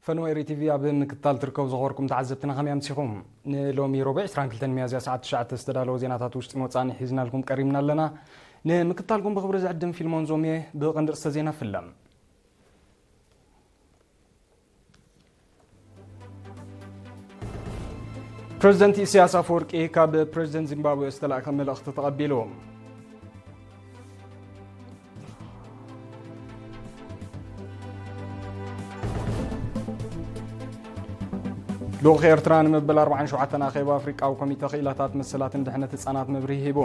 ፈነወ ኤሪ ቲቪ ኣብ ምክትታል ትርከቡ ዝኸበርኩም ተዓዘብትና ከመይ ኣምሲኹም? ንሎሚ ሮብዕ ዕስራን ክልተን ሚያዝያ ሰዓት ትሽዓተ ዝተዳለወ ዜናታት ውሽጥን ወጻእን ሒዝናልኩም ቀሪብና ኣለና። ንምክትታልኩም ብኽብሪ ዝዕድም ፊልሞን ዞሜ። ብቐንዲ ርእስተ ዜና ፍለም። ፕረዚደንት ኢሳያስ ኣፈወርቂ ካብ ፕረዚደንት ዚምባብዌ ዝተላእከ መልእኽቲ ተቐቢሉ። ልኡኽ ኤርትራ ንመበል ኣርባዓን ሸውዓተን ኣኼባ ኣፍሪቃዊ ኮሚተ ክኢላታት መሰላትን ድሕነት ህጻናት መብርሂ ሂቡ።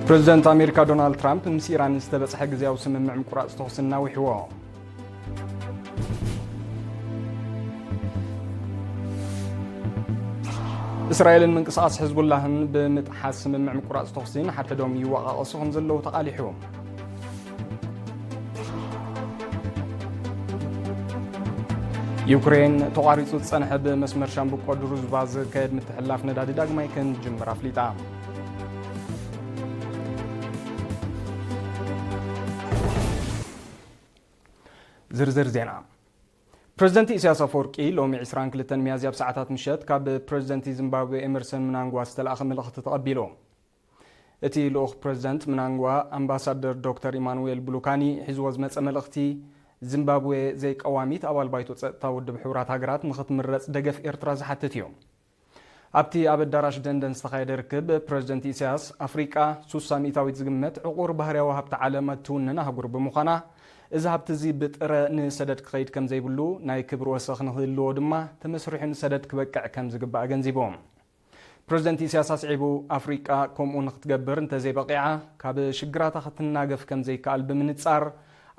ፕረዚደንት ኣሜሪካ ዶናልድ ትራምፕ ምስ ኢራን ዝተበጽሐ ግዜያዊ ስምምዕ ምቁራጽ ተኹሲ እናዊሕዎ። እስራኤልን ምንቅስቓስ ሕዝቡላህን ብምጥሓስ ስምምዕ ምቁራጽ ተኹሲ ንሓድሕዶም ይወቓቐሱ ከም ዘለዉ ተቓሊሑ። ዩክሬን ተቋሪጹ ዝጸንሐ ብመስመር ሻምብቆ ድሩዝባ ዝካየድ ምትሕልላፍ ነዳዲ ዳግማይ ከም ዝጅምር ኣፍሊጣ። ዝርዝር ዜና። ፕረዚደንት ኢሳያስ ኣፈወርቂ ሎሚ ዕስራን ክልተን ሚያዝያ ኣብ ሰዓታት ምሸት ካብ ፕረዚደንት ዚምባብዌ ኤመርሰን ምናንጓ ዝተላእኸ መልእኽቲ ተቐቢሉ። እቲ ልኡኽ ፕረዚደንት ምናንጓ ኣምባሳደር ዶክተር ኢማኑኤል ብሉካኒ ሒዝዎ ዝመጸ መልእኽቲ፣ ዚምባብዌ ዘይቀዋሚት ኣባል ባይቶ ጸጥታ ውድብ ሕቡራት ሃገራት ንኽትምረጽ ደገፍ ኤርትራ ዝሓትት እዩ። ኣብቲ ኣብ ኣዳራሽ ደንደን ዝተኻየደ ርክብ፣ ፕረዚደንት ኢሳያስ፣ ኣፍሪቃ ሱሳ ሚእታዊት ዝግመት ዕቑር ባህርያዊ ሃብቲ ዓለም እትውንን ኣህጉር ብምዃና፣ እዚ ሃብቲ እዚ ብጥረ ንሰደድ ክኸይድ ከም ዘይብሉ፣ ናይ ክብሪ ወሰኽ ንክህልዎ ድማ ተመስሪሑ ንሰደድ ክበቅዕ ከም ዝግባእ ኣገንዚቡ። ፕረዚደንት ኢሳያስ ኣስዒቡ፣ ኣፍሪቃ ከምኡ ንክትገብር እንተዘይበቒዓ፣ ካብ ሽግራታ ክትናገፍ ከም ዘይከኣል ብምንጻር፣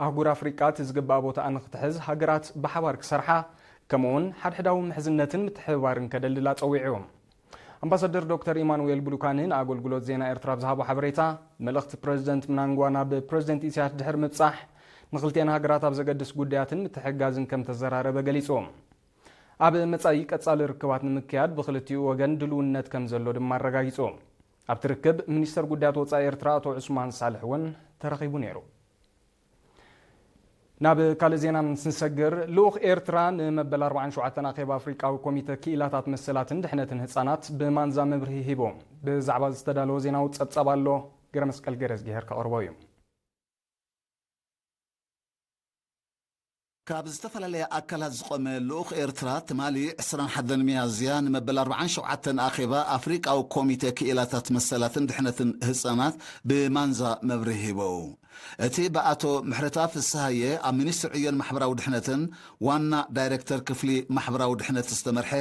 ኣህጉር ኣፍሪቃ እቲ ዝግባእ ቦታኣ ንክትሕዝ ሃገራት ብሓባር ክሰርሓ፣ ከምኡውን ሓድሕዳዊ ምሕዝነትን ምትሕብባርን ከደልድላ ጸዊዑ። ኣምባሳደር ዶክተር ኢማኑኤል ብሉካኒ ንኣገልግሎት ዜና ኤርትራ ኣብ ዝሃቦ ሓበሬታ፣ መልእኽቲ ፕረዚደንት ምናንጓ ናብ ፕረዚደንት ኢሳያስ ድሕሪ ምብጻሕ፣ ንክልቲአን ሃገራት ኣብ ዘገድስ ጉዳያትን ምትሕግጋዝን ከም ተዘራረበ ገሊጹ። ኣብ መጻኢ ቀጻሊ ርክባት ንምክያድ ብክልቲኡ ወገን ድልውነት ከም ዘሎ ድማ ኣረጋጊጹ። ኣብቲ ርክብ፣ ሚኒስተር ጉዳያት ወጻኢ ኤርትራ ኣቶ ዑስማን ሳልሕ እውን ተረኺቡ ነይሩ። ናብ ካልእ ዜና ምስ ንሰግር፣ ልኡኽ ኤርትራ ንመበል ኣርባዓን ሸውዓተን ኣኼባ ኣፍሪቃዊ ኮሚተ ክኢላታት መሰላትን ድሕነትን ህጻናት ብማንዛ መብርሂ ሂቡ። ብዛዕባ ዝተዳለወ ዜናዊ ጸብጻብ ኣሎ፣ ገረመስቀል ገረዝግሄር ከቕርቦ እዩ። ካብ ዝተፈላለያ ኣካላት ዝቖመ ልኡኽ ኤርትራ፣ ትማሊ ዕስራን ሓደን ሚያዝያ ንመበል ኣርባዓን ሸውዓተን ኣኼባ ኣፍሪቃዊ ኮሚተ ክኢላታት መሰላትን ድሕነትን ህጻናት ብማንዛ መብርሂ ሂቡ። እቲ ብኣቶ ምሕረተኣብ ፍስሃየ ኣብ ሚኒስትሪ ዕዮን ማሕበራዊ ድሕነትን ዋና ዳይሬክተር ክፍሊ ማሕበራዊ ድሕነት ዝተመርሐ፣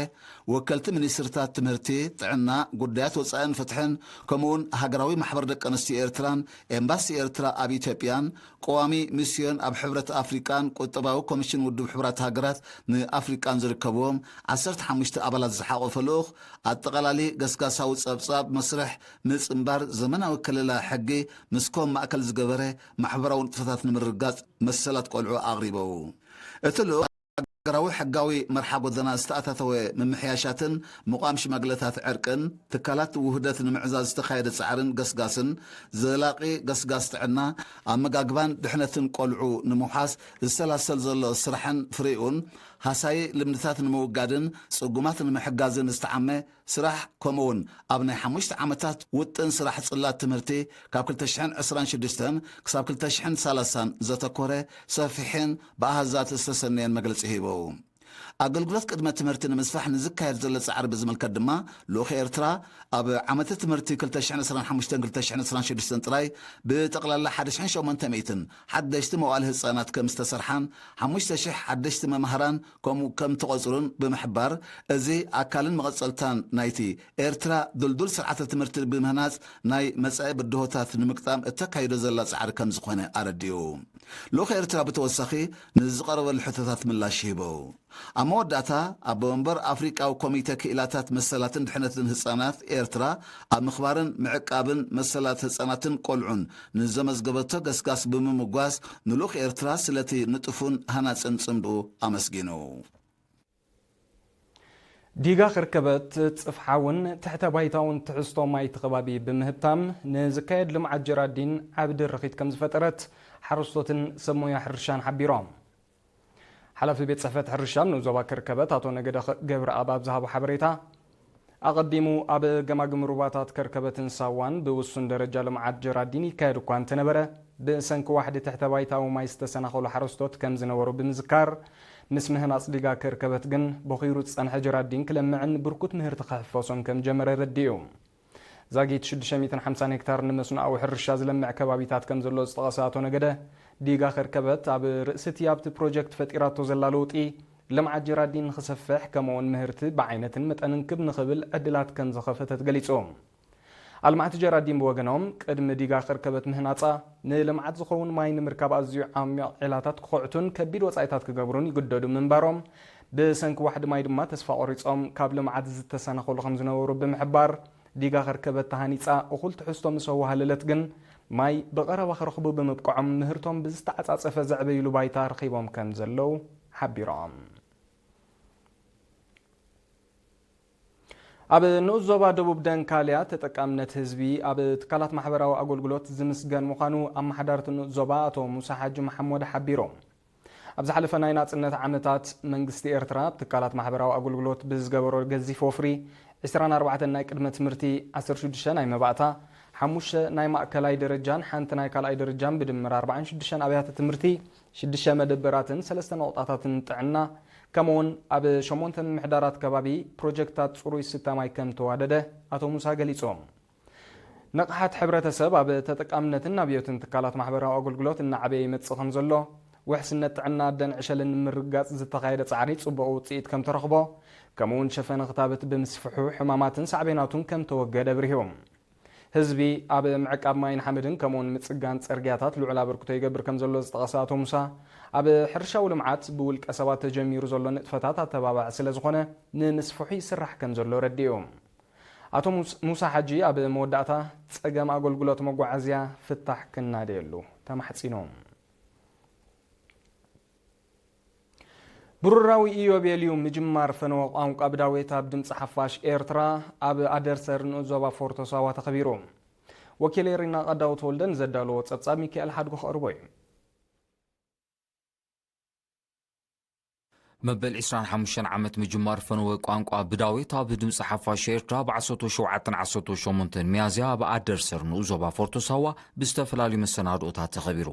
ወከልቲ ሚኒስትርታት ትምህርቲ፣ ጥዕና፣ ጉዳያት ወጻኢን ፍትሕን፣ ከምኡውን ሃገራዊ ማሕበር ደቂ ኣንስትዮ ኤርትራን ኤምባሲ ኤርትራ ኣብ ኢትዮጵያን፣ ቀዋሚ ሚስዮን ኣብ ሕብረት ኣፍሪቃን ቁጠባዊ ኮሚሽን ውድብ ሕቡራት ሃገራት ንኣፍሪቃን ዝርከብዎም ዓሰርተ ሓሙሽተ ኣባላት ዝሓቖፈ ልኡኽ፣ ኣጠቓላሊ ገስጋሳዊ ጸብጻብ መስርሕ ምጽንባር ዘመናዊ ከለላ ሕጊ ምስ ኮም ማእከል ዝገበረ ማሕበራዊ ንጥፈታት ንምርግጋጽ መሰላት ቆልዑ ኣቕሪቡ። እቲ ልኡኽ ሃገራዊ ሕጋዊ መርሓ ጎደና ዝተኣታተወ ምምሕያሻትን ምቋም ሽማግለታት ዕርቅን፣ ትካላት ውህደት ንምዕዛዝ ዝተኻየደ ጻዕርን ገስጋስን፣ ዘላቒ ገስጋስ ጥዕና፣ ኣመጋግባን ድሕነትን ቆልዑ ንምውሓስ ዝሰላሰል ዘሎ ስራሕን ፍሬኡን፣ ሃሳዪ ልምድታት ንምውጋድን ጽጉማት ንምሕጋዝን ዝተዓመ ስራሕ፣ ከምኡውን ኣብ ናይ ሓሙሽተ ዓመታት ውጥን ስራሕ ጽላት ትምህርቲ ካብ ክልተ ሽሕን ዕስራን ሽዱሽተን ክሳብ ክልተ ሽሕን ሰላሳን ዘተኮረ ሰፊሕን ብኣሃዛት ዝተሰነየን መግለጺ ሂቡ። ኣገልግሎት ቅድመ ትምህርቲ ንምስፋሕ ንዝካየድ ዘሎ ጻዕሪ ብዝምልከት ድማ፣ ልኡኽ ኤርትራ ኣብ ዓመተ ትምህርቲ ክልተ ሽሕን ዕስራን ሓሙሽተን ክልተ ሽሕን ዕስራን ሽዱሽተን ጥራይ ብጠቕላላ ሓደ ሽሕን ሸሞንተ ሚእትን ሓደሽቲ መዋእለ ህጻናት ከም ዝተሰርሓን፣ ሓሙሽተ ሽሕ ሓደሽቲ መማህራን ከምኡ ከም ተቖጽሩን ብምሕባር፣ እዚ ኣካልን መቐጸልታን ናይቲ ኤርትራ ድልዱል ስርዓተ ትምህርቲ ብምህናጽ ናይ መጻኢ ብድሆታት ንምግጣም እተካይዶ ዘላ ጻዕሪ ከም ዝኾነ ኣረዲኡ። ልኡኽ ኤርትራ ብተወሳኺ ንዝቐረበሉ ሕቶታት ምላሽ ሂቡ። ኣብ መወዳእታ፣ ኣቦ መንበር ኣፍሪቃዊ ኮሚተ ክኢላታት መሰላትን ድሕነትን ህጻናት ኤርትራ፣ ኣብ ምኽባርን ምዕቃብን መሰላት ህጻናትን ቆልዑን ንዘመዝገበቶ ገስጋስ ብምምጓስ፣ ንልኡኽ ኤርትራ ስለቲ ንጡፉን ሃናጽን ጽምድኡ ኣመስጊኑ። ዲጋ ከርከበት ጽፍሓውን ትሕተ ባይታውን ትሕዝቶ ማይ እቲ ከባቢ ብምህብታም፣ ንዝካየድ ልምዓት ጀራዲን ዓቢ ድርኺት ከም ዝፈጠረት ሓረስቶትን ሰብ ሞያ ሕርሻን ሓቢሮም። ሓላፊ ቤት ጽሕፈት ሕርሻ ኣብ ንኡስ ዞባ ከርከበት ኣቶ ነገደ ገብረኣብ ኣብ ዝሃቦ ሓበሬታ፣ ኣቐዲሙ ኣብ ገማግም ሩባታት ከርከበትን ሳዋን ብውሱን ደረጃ ልምዓት ጀራዲን ይካየድ እኳ እንተነበረ፣ ብሰንኪ ዋሕዲ ትሕተ ባይታዊ ማይ ዝተሰናኸሉ ሓረስቶት ከም ዝነበሩ ብምዝካር፣ ምስ ምህናጽ ዲጋ ከርከበት ግን ቦኺሩ ዝጸንሐ ጀራዲን ክለምዕን ብርኩት ምህርቲ ክሕፈሶን ከም ጀመረ ረዲኡ። ዛጊት ሽዱሽተ ሚእትን ሓምሳን ሄክታር ንመስኖኣዊ ሕርሻ ዝለምዕ ከባቢታት ከም ዘሎ ዝጠቐሰ ኣቶ ነገደ፣ ዲጋ ከርከበት ኣብ ርእሲ እቲ ኣብቲ ፕሮጀክት ፈጢራቶ ዘላ ለውጢ፣ ልምዓት ጀራዲን ንኽሰፍሕ፣ ከምኡውን ምህርቲ ብዓይነትን መጠንን ክብ ንኽብል ዕድላት ከም ዝኸፈተት ገሊጹ። ኣልማዕቲ ጀራዲን ብወገኖም፣ ቅድሚ ዲጋ ከርከበት ምህናጻ፣ ንልምዓት ዝኸውን ማይ ንምርካብ ኣዝዩ ዓሚቕ ዒላታት ክኹዕቱን ከቢድ ወጻኢታት ክገብሩን ይግደዱ ምንባሮም፣ ብሰንኪ ዋሕዲ ማይ ድማ ተስፋ ቆሪጾም ካብ ልምዓት ዝተሰናኸሉ ከም ዝነበሩ ብምሕባር፣ ዲጋ ከርከበት ተሃኒጻ እኹል ትሕዝቶ ምስ ኣዋሃለለት ግን፣ ማይ ብቐረባ ክረኽቡ ብምብቅዖም፣ ምህርቶም ብዝተዓጻጸፈ ዘዕበይሉ ባይታ ረኺቦም ከም ዘለዉ ሓቢሮም። ኣብ ንኡስ ዞባ ደቡብ ደንካልያ፣ ተጠቃምነት ህዝቢ ኣብ ትካላት ማሕበራዊ ኣገልግሎት ዝምስገን ምዃኑ ኣመሓዳርቲ ንኡስ ዞባ ኣቶ ሙሳ ሓጂ መሓመድ ሓቢሮም። ኣብ ዝሓለፈ ናይ ናጽነት ዓመታት፣ መንግስቲ ኤርትራ ኣብ ትካላት ማሕበራዊ ኣገልግሎት ብዝገበሮ ገዚፍ ወፍሪ፣ ዕስራን ኣርባዕተን ናይ ቅድመ ትምህርቲ፣ ዓሰርተ ሽዱሽተ ናይ መባእታ፣ ሓሙሽተ ናይ ማእከላይ ደረጃን ሓንቲ ናይ ካልኣይ ደረጃን ብድምር ኣርባዓን ሽዱሽተን ኣብያተ ትምህርቲ፣ ሽዱሽተ መደበራትን ሰለስተ ነቑጣታትን ጥዕና፣ ከምኡውን ኣብ ሸሞንተ ምምሕዳራት ከባቢ ፕሮጀክታት ጽሩይ ስተ ማይ ከም ተዋደደ ኣቶ ሙሳ ገሊጾም። ንቕሓት ሕብረተሰብ ኣብ ተጠቃምነትን ኣብዮትን ትካላት ማሕበራዊ ኣገልግሎት እናዓበየ ይመጽእ ከም ዘሎ፣ ውሕስነት ጥዕና ኣደን ዕሸልን ንምርግጋጽ ዝተኻየደ ጻዕሪ ጽቡቕ ውጽኢት ከም ተረኽቦ፣ ከምኡውን ሸፈነ ክታበት ብምስፍሑ ሕማማትን ሳዕቤናቱን ከም ተወገደ ኣብሪሁ። ህዝቢ ኣብ ምዕቃብ ማይን ሓመድን ከምኡውን ምጽጋን ጸርግያታት ልዑል ኣበርክቶ ይገብር ከም ዘሎ ዝጠቐሰ ኣቶ ሙሳ፣ ኣብ ሕርሻዊ ልምዓት ብውልቀ ሰባት ተጀሚሩ ዘሎ ንጥፈታት ኣተባባዒ ስለ ዝኾነ፣ ንምስፍሑ ይስራሕ ከም ዘሎ ረዲኡ። ኣቶ ሙስ-፣ ሙሳ ሓጂ ኣብ መወዳእታ፣ ጸገም ኣገልግሎት መጓዓዝያ ፍታሕ ክናደየሉ ተማሕጺኖም። ብሩራዊ ኢዮቤልዩ ምጅማር ፈነወ ቋንቋ ብዳዌት ኣብ ድምፂ ሓፋሽ ኤርትራ ኣብ ኣደርሰር ንኡስ ዞባ ፎርቶ ሳዋ ተኸቢሩ። ወኪል ኤሪና ቀዳው ተወልደ ንዘዳለዎ ጸብጻብ ሚካኤል ሓድጎ ከቕርቦ እዩ። መበል ዕስራን ሓሙሽተን ዓመት ምጅማር ፈነወ ቋንቋ ብዳዊት ኣብ ድምፂ ሓፋሽ ኤርትራ ብ ዓሰርተ ሸውዓተን ዓሰርተ ሸሞንተን ሚያዝያ ኣብ ኣደርሰር ንኡስ ዞባ ፎርቶ ሳዋ ብዝተፈላለዩ መሰናድኦታት ተኸቢሩ።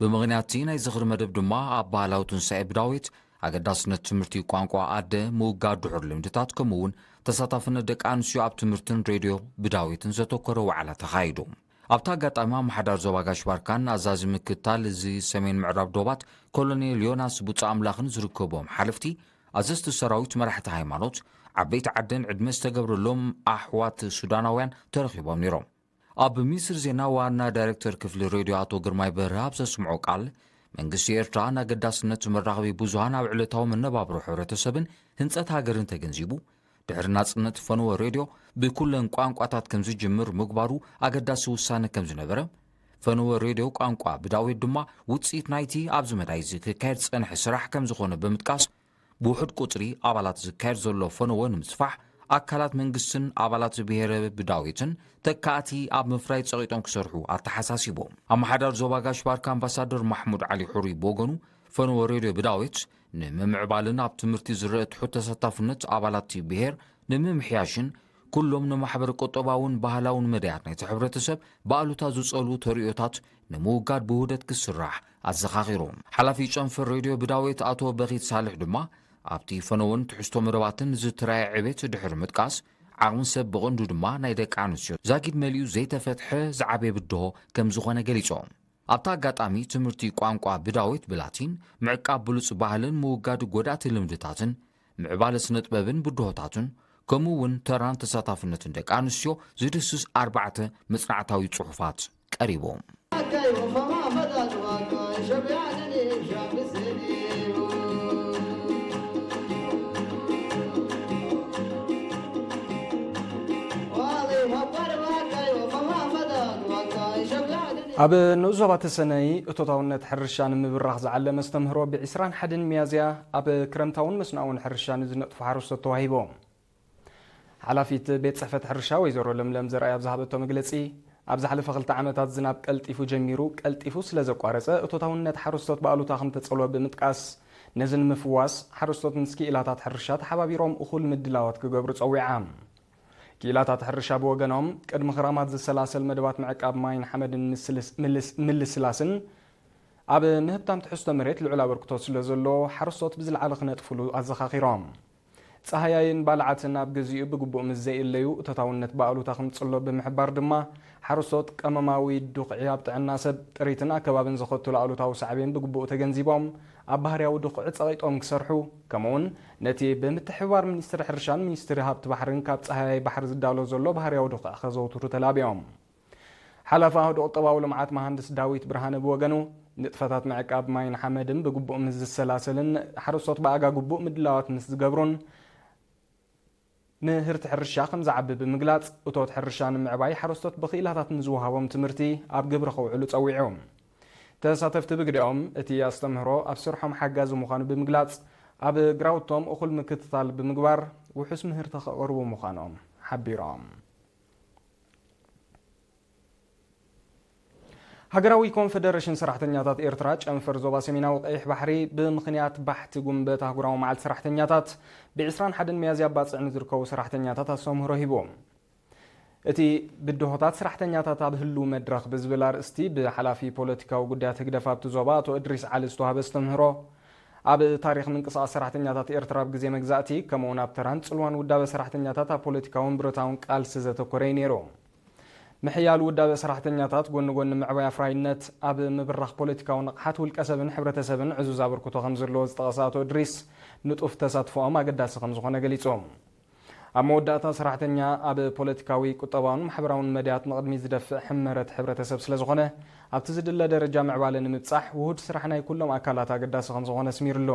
ብምኽንያት እቲ ናይ ዝኽሪ መደብ ድማ ኣብ ባህላዊ ትንሳኤ ብዳዊት፣ ኣገዳስነት ትምህርቲ ቋንቋ ኣደ፣ ምውጋድ ድሑር ልምድታት፣ ከምኡ እውን ተሳታፍነት ደቂ ኣንስትዮ ኣብ ትምህርትን ሬድዮ ብዳዊትን ዘተኮረ ዋዕላ ተኻይዱ። ኣብቲ ኣጋጣሚ ኣመሓዳሪ ዞባ ጋሽ ባርካን ኣዛዚ ምክትል እዚ ሰሜን ምዕራብ ዶባት ኮሎኔል ዮናስ ቡጻ ኣምላኽን ዝርከቦም ሓለፍቲ፣ ኣዘዝቲ ሰራዊት፣ መራሕቲ ሃይማኖት፣ ዓበይቲ ዓድን ዕድመ ዝተገብረሎም ኣሕዋት ሱዳናውያን ተረኺቦም ነይሮም። ኣብ ሚኒስትሪ ዜና ዋና ዳይሬክተር ክፍሊ ሬድዮ ኣቶ ግርማይ በርሀ ኣብ ዘስምዖ ቃል፣ መንግስቲ ኤርትራ ንኣገዳስነት መራኸቢ ብዙሃን ኣብ ዕለታዊ መነባብሮ ሕብረተሰብን ህንጸት ሃገርን ተገንዚቡ፣ ድሕሪ ናጽነት ፈነወ ሬድዮ ብኩለን ቋንቋታት ከም ዝጅምር ምግባሩ ኣገዳሲ ውሳነ ከም ዝነበረ፣ ፈነወ ሬድዮ ቋንቋ ብዳዊት ድማ ውጽኢት ናይቲ ኣብዚ መዳይ እዚ ክካየድ ዝጸንሐ ስራሕ ከም ዝኾነ ብምጥቃስ፣ ብውሑድ ቁጽሪ ኣባላት ዝካየድ ዘሎ ፈነወ ንምስፋሕ፣ ኣካላት መንግስትን ኣባላት ብሄረ ብዳዊትን ተካእቲ ኣብ ምፍራይ ጸቒጦም ክሰርሑ ኣተሓሳሲቡ። ኣመሓዳሪ ዞባ ጋሽ ባርካ ኣምባሳደር ማሕሙድ ዓሊ ሕሩይ ብወገኑ፣ ፈነወ ሬድዮ ብዳዊት ንምምዕባልን ኣብ ትምህርቲ ዝረአ ትሑት ተሳታፍነት ኣባላት እቲ ብሄር ንምምሕያሽን፣ ኩሎም ንማሕበረ ቁጠባውን ባህላውን መዳያት ናይቲ ሕብረተሰብ ብኣሉታ ዝጸልዉ ተርእዮታት ንምውጋድ ብውህደት ክስራሕ ኣዘኻኺሩ። ሓላፊ ጨንፈር ሬድዮ ብዳዊት ኣቶ በኺት ሳልሕ ድማ ኣብቲ ፈነወን ትሕዝቶ መደባትን ዝተራየ ዕቤት ድሕሪ ምጥቃስ፣ ዓቕሚ ሰብ ብቐንዱ ድማ ናይ ደቂ ኣንስትዮ ዛጊድ መሊኡ ዘይተፈትሐ ዝዓበየ ብድሆ ከም ዝኾነ ገሊጾም። ኣብቲ ኣጋጣሚ ትምህርቲ ቋንቋ ብዳዊት ብላቲን ምዕቃብ ብሉጽ ባህልን ምውጋድ ጎዳእቲ ልምድታትን ምዕባለ ስነ ጥበብን ብድሆታቱን ከምኡ እውን ተራን ተሳታፍነትን ደቂ ኣንስትዮ ዝድስስ ኣርባዕተ መጽናዕታዊ ጽሑፋት ቀሪቡ። ኣብ ንኡስ ዞባ ተሰነይ እቶታውነት ሕርሻ ንምብራኽ ዝዓለመ መስተምህሮ ብ ዕስራን ሓደን ሚያዝያ ኣብ ክረምታውን መስኖኣውን ሕርሻ ንዝነጥፉ ሓረስቶት ተዋሂቦም። ሓላፊት ቤት ጽሕፈት ሕርሻ ወይዘሮ ለምለም ዘርኣይ ኣብ ዝሃበቶ መግለጺ፣ ኣብ ዝሓለፈ ክልተ ዓመታት ዝናብ ቀልጢፉ ጀሚሩ፣ ቀልጢፉ ስለ ዘቋረጸ፣ እቶታውነት ሓረስቶት ብኣሉታ ከም ተጸልወ ብምጥቃስ፣ ነዚ ንምፍዋስ ሓረስቶት ምስ ክኢላታት ሕርሻ ተሓባቢሮም እኹል ምድላዋት ክገብሩ ጸዊዓ። ክኢላታት ሕርሻ ብወገኖም፣ ቅድሚ ክራማት ዝሰላሰል መደባት ምዕቃብ ማይን ሓመድን ምስልስ-፣ ምልስ-፣ ምልስላስን ኣብ ምህብታም ትሕዝቶ መሬት ልዑል ኣበርክቶ ስለ ዘሎ፣ ሓረስቶት ብዝለዓለ ክነጥፉሉ ኣዘኻኺሮም። ጻህያይን ባልዓትን ኣብ ግዚኡ ብግቡእ ምስ ዘየለዩ፣ እቶታውነት ብኣሉታ ክምጽሎ ብምሕባር ድማ፣ ሓረስቶት ቀመማዊ ዱኽዒ ኣብ ጥዕና ሰብ፣ ጥሪትን ኣከባብን ዘኸትሎ ኣሉታዊ ሳዕቤን ብግቡእ ተገንዚቦም፣ ኣብ ባህርያዊ ዱኽዒ ጸቒጦም ክሰርሑ፣ ከምኡውን ነቲ ብምትሕብባር ሚኒስትሪ ሕርሻን ሚኒስትሪ ሃብቲ ባሕርን ካብ ጻህያይ ባሕሪ ዝዳሎ ዘሎ ባህርያዊ ዱኽዒ ከዘውትሩ ተላብዮም። ሓላፊ ኣህዱ ቁጠባዊ ልምዓት መሃንድስ ዳዊት ብርሃነ ብወገኑ፣ ንጥፈታት ምዕቃብ ማይን ሓመድን ብግቡእ ምስ ዝሰላሰልን ሓረስቶት ብኣጋ ግቡእ ምድላዋት ምስ ዝገብሩን ምህርቲ ሕርሻ ከም ዝዓቢ ብምግላጽ፣ እቶት ሕርሻ ንምዕባይ ሓረስቶት ብኽኢላታት ንዝወሃቦም ትምህርቲ ኣብ ግብሪ ከውዕሉ ጸዊዑ። ተሳተፍቲ ብግዲኦም፣ እቲ ኣስተምህሮ ኣብ ስርሖም ሓጋዚ ምዃኑ ብምግላጽ፣ ኣብ ግራውቶም እኹል ምክትታል ብምግባር ውሑስ ምህርቲ ከቕርቡ ምዃኖም ሓቢሮም። ሃገራዊ ኮንፈደሬሽን ሰራሕተኛታት ኤርትራ ጨንፈር ዞባ ሰሜናዊ ቀይሕ ባሕሪ ብምኽንያት ባሕቲ ጉንበት ኣህጉራዊ መዓልቲ ሰራሕተኛታት ብ ዕስራን ሓደን ሚያዝያ ኣብ ባጽዕ ንዝርከቡ ሰራሕተኛታት ኣስተምህሮ ሂቡ። እቲ ብድሆታት ሰራሕተኛታት ኣብ ህሉው መድረኽ ብዝብል ኣርእስቲ ብሓላፊ ፖለቲካዊ ጉዳያት ህግደፍ ኣብቲ ዞባ ኣቶ እድሪስ ዓሊ ዝተዋህበ ኣስተምህሮ፣ ኣብ ታሪኽ ምንቅስቓስ ሰራሕተኛታት ኤርትራ ኣብ ግዜ መግዛእቲ፣ ከምኡውን ኣብ ተራን ጽልዋን ውዳበ ሰራሕተኛታት ኣብ ፖለቲካውን ብረታውን ቃልሲ ዘተኮረ እዩ ነይሩ። ምሕያል ውዳበ ሰራሕተኛታት ጎኒ ጎኒ ምዕባይ ኣፍራይነት፣ ኣብ ምብራኽ ፖለቲካዊ ንቕሓት ውልቀ ሰብን ሕብረተሰብን ዕዙዝ ኣበርክቶ ከም ዘለዎ ዝጠቐሰ ኣቶ እድሪስ፣ ንጡፍ ተሳትፎኦም ኣገዳሲ ከም ዝኾነ ገሊጹ። ኣብ መወዳእታ፣ ሰራሕተኛ ኣብ ፖለቲካዊ፣ ቁጠባውን ማሕበራውን መዳያት ንቕድሚት ዝደፍእ ሕመረት ሕብረተሰብ ስለ ዝኾነ፣ ኣብቲ ዝድለ ደረጃ ምዕባለ ንምብጻሕ፣ ውሁድ ስራሕ ናይ ኩሎም ኣካላት ኣገዳሲ ከም ዝኾነ ኣስሚሩሉ።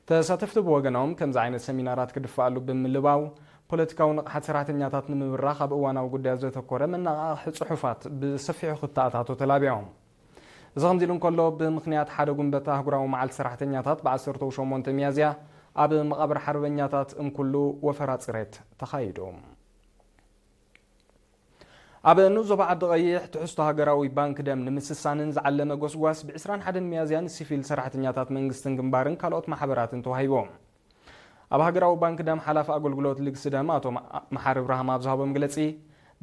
ተሳተፍቲ ብወገኖም፣ ከምዚ ዓይነት ሰሚናራት ክድፋኣሉ ብምልባው፣ ፖለቲካዊ ንቕሓት ሰራሕተኛታት ንምብራኽ ኣብ እዋናዊ ጉዳያት ዘተኮረ መነቓቕሒ ጽሑፋት ብሰፊሑ ክተኣታቶ ተላቢዮም። እዚ ከምዚ ኢሉ እንከሎ፣ ብምኽንያት ሓደ ጉንበት ኣህጉራዊ መዓልቲ ሰራሕተኛታት ብ ዓሰርተ ሸሞንተ ሚያዝያ ኣብ መቓብር ሓርበኛታት እንኩሉ ወፈራ ጽሬት ተኻይዱ። ኣብ ንኡስ ዞባ ዓዲ ቀይሕ ትሕዝቶ ሃገራዊ ባንክ ደም ንምስሳንን ዝዓለመ ጎስጓስ ብ ዕስራን ሓደን ሚያዝያ ንሲቪል ሰራሕተኛታት መንግስትን ግንባርን ካልኦት ማሕበራትን ተዋሂቡ። ኣብ ሃገራዊ ባንክ ደም ሓላፊ ኣገልግሎት ልግሲ ደም ኣቶ መ-፣ መሓሪ ብርሃም ኣብ ዝሃቦ መግለጺ፣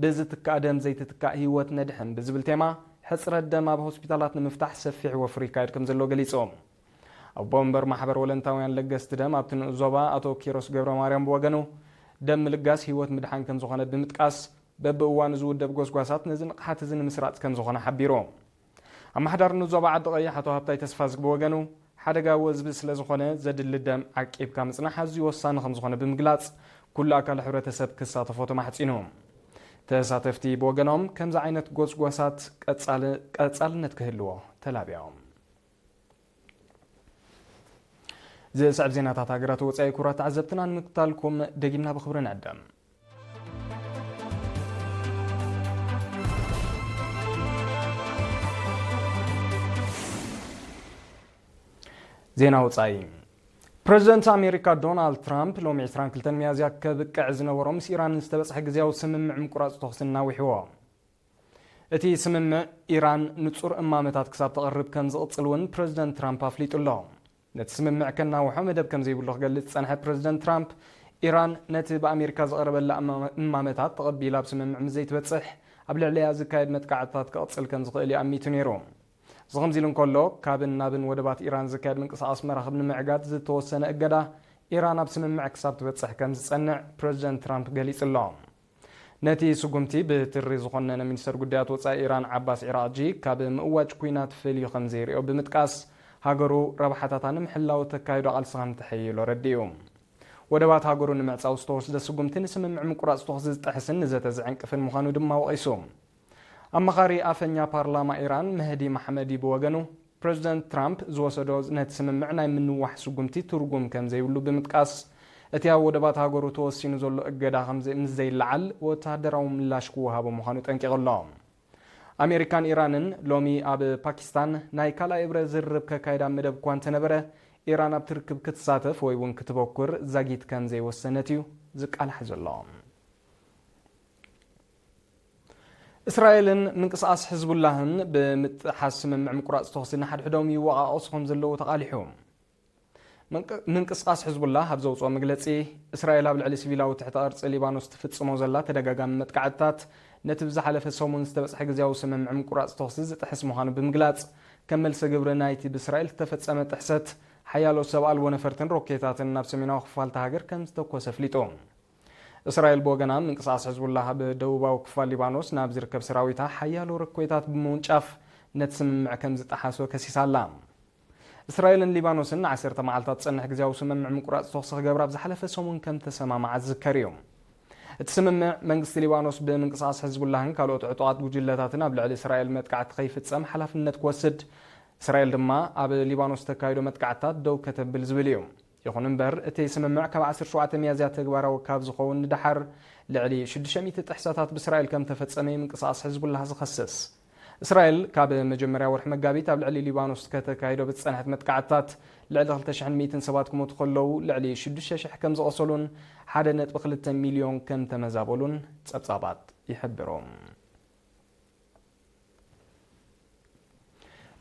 ብዝትካእ ደም ዘይትትካእ ህይወት ነድሕን ብዝብል ቴማ፣ ሕጽረት ደም ኣብ ሆስፒታላት ንምፍታሕ ሰፊሕ ወፍሪ ይካየድ ከም ዘሎ ገሊጹ። ኣቦ መንበር ማሕበር ወለንታውያን ለገስቲ ደም ኣብቲ ንኡስ ዞባ ኣቶ ኪሮስ ገብረ ማርያም ብወገኑ፣ ደም ምልጋስ ህይወት ምድሓን ከም ዝኾነ ብምጥቃስ፣ በብእዋኑ ዝውደብ ጎስጓሳት ነዚ ንቕሓት እዚ ንምስራጽ ከም ዝኾነ ሓቢሩ። ኣመሓዳሪ ንኡስ ዞባ ዓዲ ቀይሕ ኣቶ ሃብታይ ተስፋዝጊ ብወገኑ፣ ሓደጋ ወዝቢ ስለ ዝኾነ፣ ዘድሊ ደም ዓቂብካ ምጽናሕ ኣዝዩ ወሳኒ ከም ዝኾነ ብምግላጽ፣ ኩሉ ኣካል ሕብረተሰብ ክሳተፎ ተማሕጺኑ። ተሳተፍቲ ብወገኖም፣ ከምዚ ዓይነት ጎስጓሳት ቀጻሊ-፣ ቀጻልነት ክህልዎ ተላብዮም። ዝስዕብ ዜናታት ሃገራት ወጻኢ፣ ክቡራት ተዓዘብትና፣ ንምክታልኩም ደጊምና ብኽብሪ ንዕደም። ዜና ወጻኢ። ፕረዚደንት ኣሜሪካ ዶናልድ ትራምፕ ሎሚ ዕስራን ክልተን ሚያዝያ ከብቅዕ ዝነበሮ ምስ ኢራን ዝተበጽሐ ግዝያዊ ስምምዕ ምቁራጽ ተኹሲ ኣናዊሕዎ። እቲ ስምምዕ፣ ኢራን ንጹር እማመታት ክሳብ ተቕርብ ከም ዝቕጽል እውን ፕረዚደንት ትራምፕ ኣፍሊጡ ኣሎ። ነቲ ስምምዕ ከናውሖ መደብ ከም ዘይብሉ ክገልጽ ዝጸንሐ ፕረዚደንት ትራምፕ፣ ኢራን ነቲ ብኣሜሪካ ዝቐረበላ እማመ-፣ እማመታት ተቐቢላ ኣብ ስምምዕ ምስ ዘይትበጽሕ፣ ኣብ ልዕሊኣ ዝካየድ መጥቃዕትታት ክቕጽል ከም ዝኽእል እዩ ኣሚቱ ነይሩ። እዚ ከምዚ ኢሉ እንከሎ፣ ካብን ናብን ወደባት ኢራን ዝካየድ ምንቅስቓስ መራኽብ ንምዕጋት ዝተወሰነ እገዳ፣ ኢራን ኣብ ስምምዕ ክሳብ ትበጽሕ ከም ዝጸንዕ ፕረዚደንት ትራምፕ ገሊጹ ኣሎ። ነቲ ስጉምቲ ብትሪ ዝኾነነ ሚኒስተር ጉዳያት ወጻኢ ኢራን ዓባስ ዒራቕጂ፣ ካብ ምእዋጅ ኲናት ፈልዩ ከም ዘይርእዮ ብምጥቃስ፣ ሃገሩ ረብሓታታ ንምሕላው ተካይዶ ቃልሲ ከም ተሐይሎ ረዲኡ። ወደባት ሃገሩ ንምዕጻው ዝተወስደ ስጉምቲ ንስምምዕ ምቁራጽ ተኹሲ ዝጥሕስን ንዘተ ዝዕንቅፍን ምዃኑ ድማ ወቒሱ። ኣማኻሪ ኣፈኛ ፓርላማ ኢራን መህዲ ማሕመዲ ብወገኑ፣ ፕረዚደንት ትራምፕ ዝወሰዶ ነቲ ስምምዕ ናይ ምንዋሕ ስጉምቲ ትርጉም ከም ዘይብሉ ብምጥቃስ፣ እቲ ኣብ ወደባት ሃገሩ ተወሲኑ ዘሎ እገዳ ከም ዘይ-፣ ምስ ዘይለዓል ወተሃደራዊ ምላሽ ክወሃቦ ምዃኑ ጠንቂቑ ኣሎ። ኣሜሪካን ኢራንን ሎሚ ኣብ ፓኪስታን ናይ ካልኣይ እብረ ዝርርብ ከካይዳ መደብ እኳ እንተነበረ፣ ኢራን ኣብቲ ርክብ ክትሳተፍ ወይ እውን ክትበኩር ዛጊት ከም ዘይወሰነት እዩ ዝቃላሕ ዘሎ። እስራኤልን ምንቅስቓስ ሕዝቡላህን ብምጥሓስ ስምምዕ ምቁራጽ ተኹሲ ንሓድሕዶም ይወቓቐሱ ከም ዘለዉ ተቓሊሑ። ምንቅ-፣ ምንቅስቓስ ሕዝቡላህ ኣብ ዘውፅኦ መግለፂ፣ እስራኤል ኣብ ልዕሊ ሲቪላዊ ትሕቲ ቅርፂ ሊባኖስ ትፍጽሞ ዘላ ተደጋጋሚ መጥቃዕትታት ነቲ ብዝሓለፈ ሰሙን ዝተበጽሐ ግዝያዊ ስምምዕ ምቁራጽ ተኹሲ ዝጥሕስ ምዃኑ ብምግላጽ፣ ከም መልሰ ግብሪ ናይቲ ብእስራኤል ዝተፈጸመ ጥሕሰት፣ ሓያሎ ሰብ ኣልቦ ነፈርትን ሮኬታትን ናብ ሰሜናዊ ክፋል እታ ሃገር ከም ዝተኮሰ ኣፍሊጡ። እስራኤል ብወገና፣ ምንቅስቓስ ሕዝቡላህ ኣብ ደቡባዊ ክፋል ሊባኖስ ናብ ዝርከብ ሰራዊታ ሓያሎ ሮኬታት ብምውንጫፍ ነቲ ስምምዕ ከም ዝጠሓሶ ከሲሳ ኣላ። እስራኤልን ሊባኖስን ንዓሰርተ መዓልታት ዝጸንሕ ግዝያዊ ስምምዕ ምቁራጽ ተኹሲ ክገብራ ኣብ ዝሓለፈ ሰሙን ከም ተሰማምዓ ዝዝከር እዩ። እቲ ስምምዕ፣ መንግስቲ ሊባኖስ ብምንቅስቓስ ሕዝቡላህን ካልኦት ዕጡቓት ጉጅለታትን ኣብ ልዕሊ እስራኤል መጥቃዕቲ ከይፍጸም ሓላፍነት ክወስድ፣ እስራኤል ድማ ኣብ ሊባኖስ ተካይዶ መጥቃዕትታት ደው ከተብል ዝብል እዩ። ይኹን እምበር፣ እቲ ስምምዕ ካብ ዓሰርተ ሸውዓተ ሚያዝያ ተግባራዊ ካብ ዝኸውን ንደሓር፣ ልዕሊ ሽዱሽተ ሚእቲ ጥሕሰታት ብእስራኤል ከም ተፈጸመ እዩ ምንቅስቓስ ሕዝቡላህ ዝኸስስ። እስራኤል ካብ መጀመርያ ወርሒ መጋቢት ኣብ ልዕሊ ሊባኖስ ከተካይዶ ብዝጸንሐት መጥቃዕትታት፣ ልዕሊ ክልተ ሽሕን ሚእትን ሰባት ክሞቱ ከለዉ፣ ልዕሊ ሽዱሽተ ሽሕ ከም ዝቖሰሉን ሓደ ነጥቢ ክልተ ሚልዮን ከም ተመዛበሉን ጸብጻባት ይሕብሩ።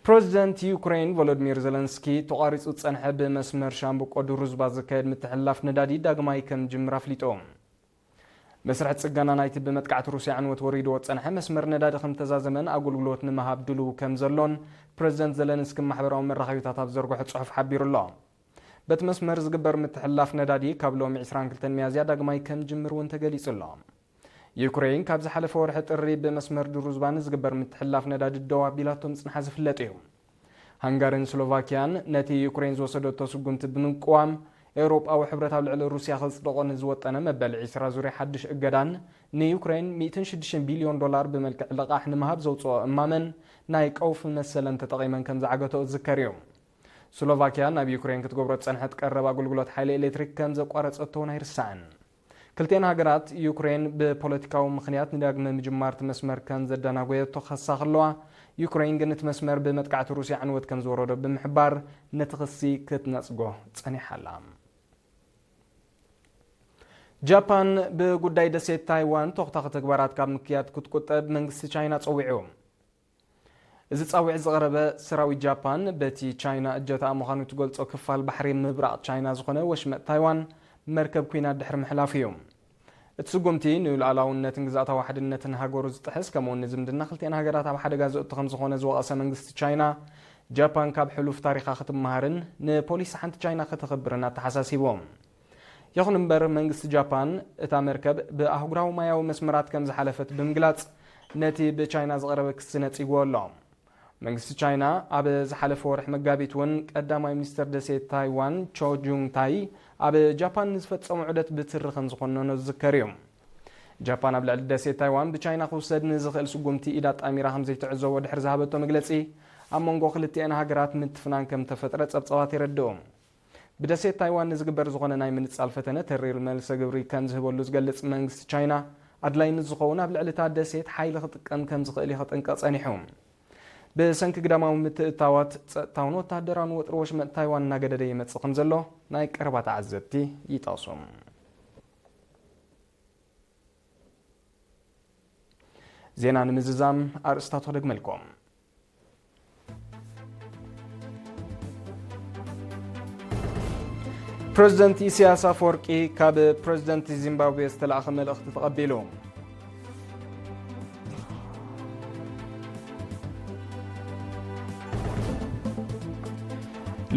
ፕረዚደንት ዩክሬን ቮሎዲሚር ዘለንስኪ፣ ተቋሪጹ ዝጸንሐ ብመስመር ሻምብቆ ድሩዝባ ዝካየድ ምትሕልላፍ ነዳዲ ዳግማይ ከም ዝጅምር ኣፍሊጡ። መስርሕ ጽገና ናይቲ ብመጥቃዕቲ ሩስያ ዕንወት ወሪድዎ ዝጸንሐ መስመር ነዳዲ ከም ተዛዘመን ኣገልግሎት ንምሃብ ድሉው ከም ዘሎን ፕረዚደንት ዘለንስኪ ማሕበራዊ መራኸቢታት ኣብ ዘርግሖ ጽሑፍ ሓቢሩ ኣሎ። በቲ መስመር ዝግበር ምትሕልላፍ ነዳዲ ካብ ሎሚ ዕስራን ክልተን ሚያዝያ ዳግማይ ከም ዝጅምር እውን ተገሊጹ ኣሎ። ዩክሬን ካብ ዝሓለፈ ወርሒ ጥሪ ብመስመር ድሩዝባ ንዝግበር ምትሕልላፍ ነዳዲ ደው ኣቢላቶ ምጽንሓ ዝፍለጥ እዩ። ሃንጋርን ስሎቫኪያን ነቲ ዩክሬን ዝወሰደቶ ስጉምቲ ብምቅዋም፣ ኤውሮጳዊ ሕብረት ኣብ ልዕሊ ሩስያ ከጽድቖ ንዝወጠነ መበል ዕስራ ዙርያ ሓድሽ እገዳን ንዩክሬን ሚእትን ሽዱሽተን ቢልዮን ዶላር ብመልክዕ ልቓሕ ንምሃብ ዘውጽኦ እማመን ናይ ቀውፊ መሰለን ተጠቒመን ከም ዝዓገተኦ ዝዝከር እዩ። ስሎቫኪያ ናብ ዩክሬን ክትገብሮ ዝጸንሐት ቀረብ ኣገልግሎት ሓይሊ ኤሌክትሪክ ከም ዘቋረጸቶ እውን ኣይርሳዕን። ክልቲኤን ሃገራት፣ ዩክሬን ብፖለቲካዊ ምኽንያት ንዳግመ ምጅማር እቲ መስመር ከም ዘደናጎየቶ ክኸሳ ከለዋ፣ ዩክሬን ግን እቲ መስመር ብመጥቃዕቲ ሩስያ ዕንወት ከም ዝወረዶ ብምሕባር፣ ነቲ ክሲ ክትነጽጎ ጸኒሓ ኣላ። ጃፓን ብጉዳይ ደሴት ታይዋን ተኹታኺ ተግባራት ካብ ምክያድ ክትቁጠብ መንግስቲ ቻይና ጸዊዑ። እዚ ጻውዒት ዝቐረበ፣ ሰራዊት ጃፓን በቲ ቻይና እጀታኣ ምዃኑ እትገልጾ ክፋል ባሕሪ ምብራቕ ቻይና ዝኾነ ወሽመጥ ታይዋን መርከብ ኲናት ድሕሪ ምሕላፉ እዩ። እቲ ስጉምቲ ንሉዓላውነትን ግዝኣታዊ ሓድነትን ሃገሩ ዝጥሕስ፣ ከምኡውን ንዝምድና ክልቲኤን ሃገራት ኣብ ሓደጋ ዘእቱ ከም ዝኾነ ዝወቐሰ መንግስቲ ቻይና፣ ጃፓን ካብ ሕሉፍ ታሪኻ ክትመሃርን ንፖሊሲ ሓንቲ ቻይና ከተኽብርን ኣተሓሳሲቡ። ይኹን እምበር፣ መንግስቲ ጃፓን እታ መርከብ ብኣህጉራዊ ማያዊ መስመራት ከም ዝሓለፈት ብምግላጽ፣ ነቲ ብቻይና ዝቐረበ ክሲ ነጺግዎ ኣሎ። መንግስቲ ቻይና ኣብ ዝሓለፈ ወርሒ መጋቢት እውን ቀዳማይ ሚኒስትር ደሴት ታይዋን ቾ ጁንግ ታይ ኣብ ጃፓን ንዝፈጸሞ ዑደት ብትሪ ከም ዝኾነኖ ዝዝከር እዩ። ጃፓን ኣብ ልዕሊ ደሴት ታይዋን ብቻይና ክውሰድ ንዝኽእል ስጉምቲ ኢድ ኣጣሚራ ከም ዘይትዕዘቦ ድሕሪ ዝሃበቶ መግለጺ፣ ኣብ መንጎ ክልቲኤን ሃገራት ምትፍናን ከም ተፈጥረ ጸብጻባት የረድኡ። ብደሴት ታይዋን ንዝግበር ዝኾነ ናይ ምንጻል ፈተነ ተሪር መልሰ ግብሪ ከም ዝህበሉ ዝገልጽ መንግስቲ ቻይና፣ ኣድላይ ምስ ዝኸውን ኣብ ልዕሊ እታ ደሴት ሓይሊ ክጥቀም ከም ዝኽእል እዩ ከጠንቅቕ ጸኒሑ። ብሰንኪ ግዳማዊ ምትእትታዋት ጸጥታውን ወተሃደራውን ወጥሪ ወሽመጥ ታይዋን እናገደደ ይመጽእ ከም ዘሎ ናይ ቀረባ ተዓዘብቲ ይጠቕሱ። ዜና ንምዝዛም ኣርእስታቱ ክደግመልኩም። ፕረዚደንት ኢሳያስ ኣፈወርቂ ካብ ፕረዚደንት ዚምባብዌ ዝተላእኸ መልእኽቲ ተቐቢሉ።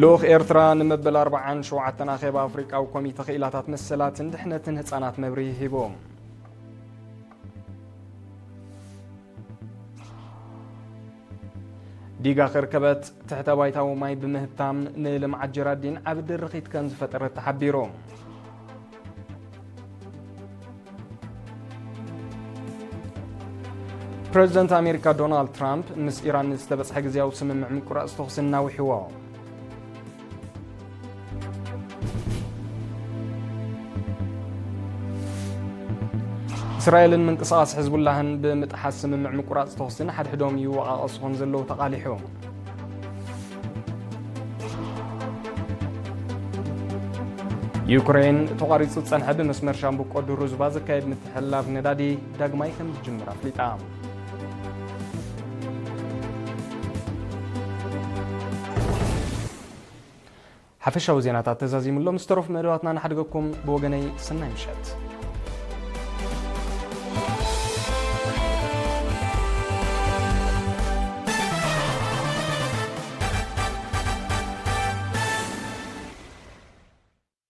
ልኡኽ ኤርትራ ንመበል ኣርባዓን ሸውዓተን ኣኼባ ኣፍሪቃዊ ኮሚተ ክኢላታት መሰላትን ድሕነትን ህጻናት መብርሂ ሂቡ። ዲጋ ከርከበት ትሕተ ባይታዊ ማይ ብምህብታም ንልምዓት ጀራዲን ዓቢ ድርኺት ከም ዝፈጠረት ተሓቢሩ። ፕረዚደንት ኣሜሪካ ዶናልድ ትራምፕ ምስ ኢራን ዝተበጽሐ ግዜያዊ ስምምዕ ምቁራጽ ተኹሲ እናውሕዎ። እስራኤልን ምንቅስቓስ ሕዝቡላህን ብምጥሓስ ስምምዕ ምቁራጽ ተኹሲ ንሓድሕዶም ይወቓቐሱ ከም ዘለዉ ተቓሊሑ። ዩክሬን ተቋሪጹ ዝጸንሐ ብመስመር ሻምብቆ ድሩዝባ ዘካየድ ምትሕልላፍ ነዳዲ ዳግማይ ከም ዝጅምር ኣፍሊጣ። ሓፈሻዊ ዜናታት ተዛዚሙሎም ዝተረፉ መደባትና ንሓድገኩም። ብወገነይ ሰናይ ምሸት።